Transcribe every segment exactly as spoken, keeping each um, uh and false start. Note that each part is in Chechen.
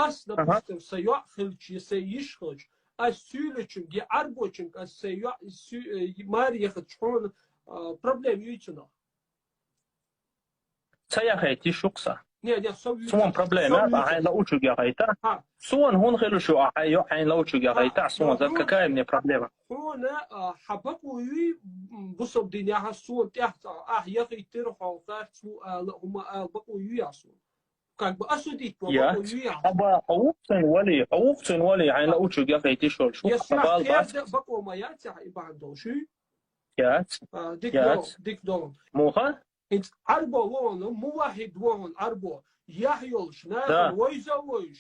Ас, допустим, са йоӀ хилча, я са йиша хилча, ас суьйлачунга, я Ӏарбочунга ас са йоӀ, су-, э, маре яхача хьона, а, проблема юй цунах? Ца яхайта йиш ю-кх са. Не, не, со вуьйцу. Суна проблема, со вуьйцу. Ахьа хьайна лаучунга яхайта. Ха. Суна хӀун хилуш ю, ахьа йоӀ хьайна лаучунга яхайта, суна, ну, за, какая мне проблема? Хьона, а, хьа бакъо юй, м, бусалба дин яхьа суна тӀехь, ахьа яхийтира хьо харц ву ала, хӀума ала бакъо юй яхьа суна. Как бы осудить ва бакъо юй яхьа. Аба, хьо ву-кх цун вали, хьо ву-кх цун вали, хьайна лаучунга яхайта йиш йолуш ву-кх. Ас бала бац. Бакъо ма яц яхьа и бахьана долуш юй? Яц. А, дика долу, дика долу. Муха? ХӀинца Ӏарбо вогӀу, муваххьид вогӀу Ӏарбо, яхь йолуш, нахана вайза а вайзаш,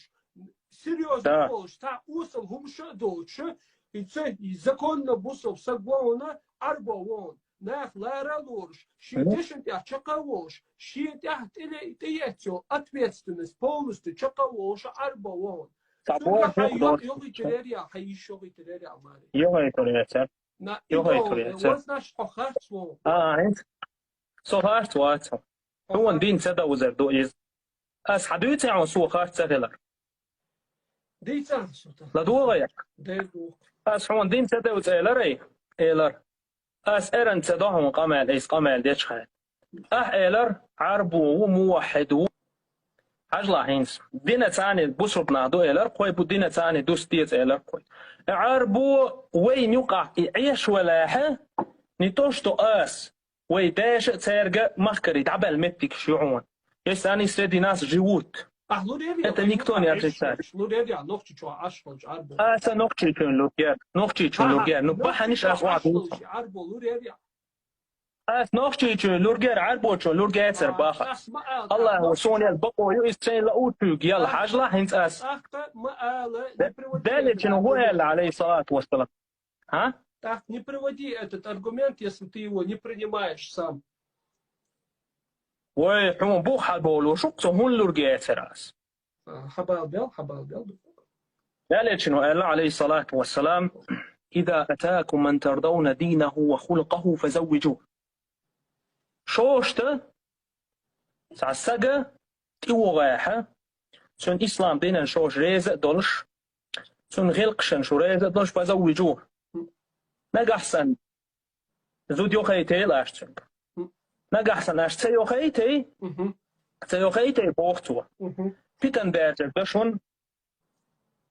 серьёзно волуш, цхьа осал хӀумаш а доцуш, хӀинца законно бусалба саг вогӀу, Ӏарбо вогӀу, нах лара а лоруш, шен дешна тӀехь чаккха а волуш, шен тӀехь тӀе-, тӀеэцна йолу ответственность полностью чаккха а волуш Ӏарбо вогӀу. Цунна хьан йоӀ йохуьйтур яра, хьан йиша йохуьйтур яра, маре? Йохуьйтур яцара. На, и йохуьйтур яцара. Вазнаш хьо харц вогӀу. А, хӀинца. Со харц вац хьо. Хьуна дин ца довзар ду иза. Ас хьан дуьйцу хьуна со харц ца хилар? Дийца хьуна со тан. ЛадогӀа яхь. Дер духу. Ас хьуна дин ца довза эларий? Элар. Ас эрна ца до хьуна къамел, иза къамел дечу хьайн. Ахь элар, Ӏарбо ву, муваххьид ву. Хьажалахь хӀинца. Дина царна бусурба нах ду элар кхой, бу дина царна дуста деза элар кхой. Э, Ӏарбо вайна юкъахь и Ӏеша валахьа, не то что ас. Вай даьша а, цаьрга а махкарий дӀабаьлла меттигаш ю хьуна. Если они среди нас живут, это никто не отрицает. Лур яра, нохчи чу Ӏаш хилча Ӏарбо. Аса нохчичун лургер, нохчичун лургер. Ну, бахьаниш ас ваӀ ду. Ӏарбо лур яра. Ас нохчичун лургер, Ӏарбочун лургецар баха. Аллаху суна ял бакъо ю, иза шайн лаучуьйга ял хьажла хӀинца ас. Далечун ву аьлла, алейхиссалату вассалам. А? Так, не приводи этот аргумент, если ты его не принимаешь сам. Вай, хьуна бух хьаболуш ву, цо хӀун лургецар ас? А, хьабалбел, хьабалбел. Далечун ву аьлла, алейхиссалату вассалам: «إذا أتاكم من ترضون دينه وخلقه فزوجوه». Шоашта цхьа сага тӀе вогӀехьа, цуьнан ислам динан шоаш реза а долуш, цуьнан гӀиллакхашна шу реза а долуш, фазаввижу. Нагахь санна зуда йохайтайла аш цуьнга. Нагахь санна аш ца йохайтай, ца йохайтай, боху цо. Питан баьржар дан шуна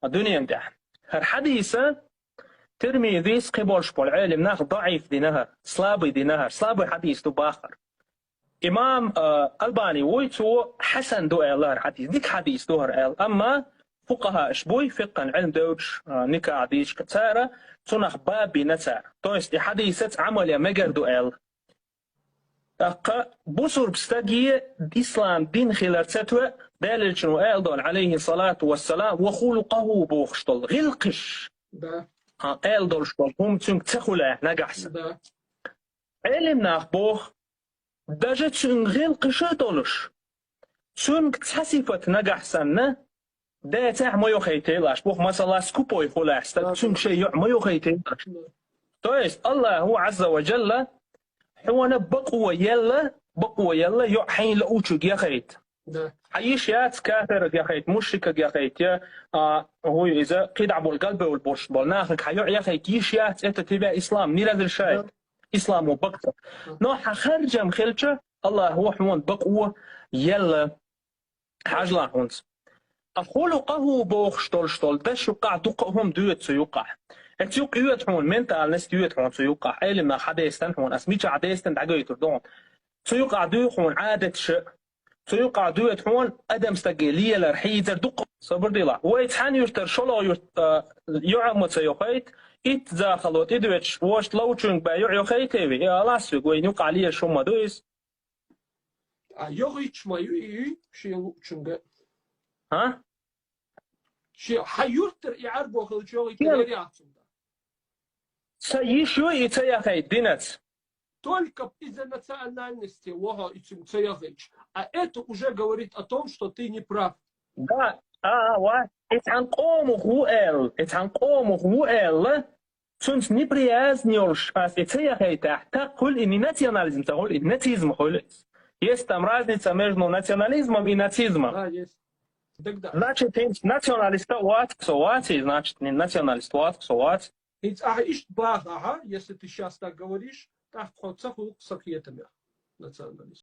дуьнен тӀехь. ХӀара хьадиса Тирмизис, кхин болуш болу Ӏелим нах даӀиф дина хӀара, слабый дина хӀара, слабый хьадис ду бахара. Имам, а, Албани вуй, цо хьасан ду аьлла хӀара хьадис, дика хьадис ду хӀара аьлла. Амма фукъахӀааш буй, фикъхӀан Ӏилма девдаш, а, никахь дийшка цара, цунах баб бина цара. То есть и хьадисаца Ӏамал ян мегар ду аьлла. ТӀаккха бусурба стаге ислам дин хилар ца тоьа, Делилчун ву аьлла долу, алейхи салату вассалам, ва хулукъаху бохуш долу гӀиллакхаш. Да. А, аьлла долуш долу хӀума цуьнга ца хуьлехь нагахь санна. Да. Ӏелим нах боху, даже цуьнга гӀиллакхаш а долуш, цуьнга цхьа сифат нагахь санна, дацахь ма йохайтайла аш. Боху, масала, скупой хуьлахь стаг, цуьнга шайн йоӀ ма йохайтайла аш. То есть Аллаху Азза ва Джалла хьуна бакъо елла, бакъо елла йоӀ хьайн лаучуьнга яхайта. Да. Хьан йиш яц кафирага яхайта, мушрикага яхайта, я, а, хӀуй иза, кхидӀа болу галбевлла болуш болу нахага хьан йоӀ яхайта йиш яц, это тебя ислам не разрешает. Да. Исламо бакъ ца. Да. Но хьан харжам хилча, Аллаху хьуна бакъо елла. Хьажалахь хӀунца. А хулукъаху бохуш долуш долу даш юккъахь дукха а хӀума доьду цу юккъахь. Эцу юккъа йоьду хьуна, ментальность йоьду хьуна цу юккъахь. Ӏелим нах хьан дестан хьуна, ас мичахь дестан дӀагойтур ду хьуна. Цу юккъахь дуй хьуна Ӏадаташ а. Цу юккъахь доьду хьуна адам стаге лелар, хьийзар дукха. Сабар дила. Вай цхьана юьртара шолгӀа юьрт, а, йоӀа ма ца йохайта, итт захало тӀедоьдуш, вошта ловчуьнга баь йоӀ йохайтевий? И алас виг, вайна юккъахь лелаш хӀума ма ду иза. А йохуьйтуш ма ю и, шен луучуьнга. А? Шен хьан юьртара и Ӏарбо хилча йохуьйтур яц цунна. Ца йиш ю и ца яхайта динаца. Только из-за национальности вохо и цунга ца яхайча. А это уже говорит о том, что ты не прав. Да, а, а, ва, и цхьан къомах ву аьлла, и цхьан къомах ву аьлла, цуьнца неприязнь йолуш ас и ца яхайтахь, так хуьлу и не национализм ца хуьлу, и нацизм хуьлу. Есть там разница между национализмом и нацизмом. Да, есть. ДагадоагӀий? Значит, хӀинца националист вац со, вац, значит, не националист вац со, вац. ХӀинца ахьа иштта баха ахьа, если ты сейчас так говоришь, тӀаккха хьо ца хул са кхетамех националист.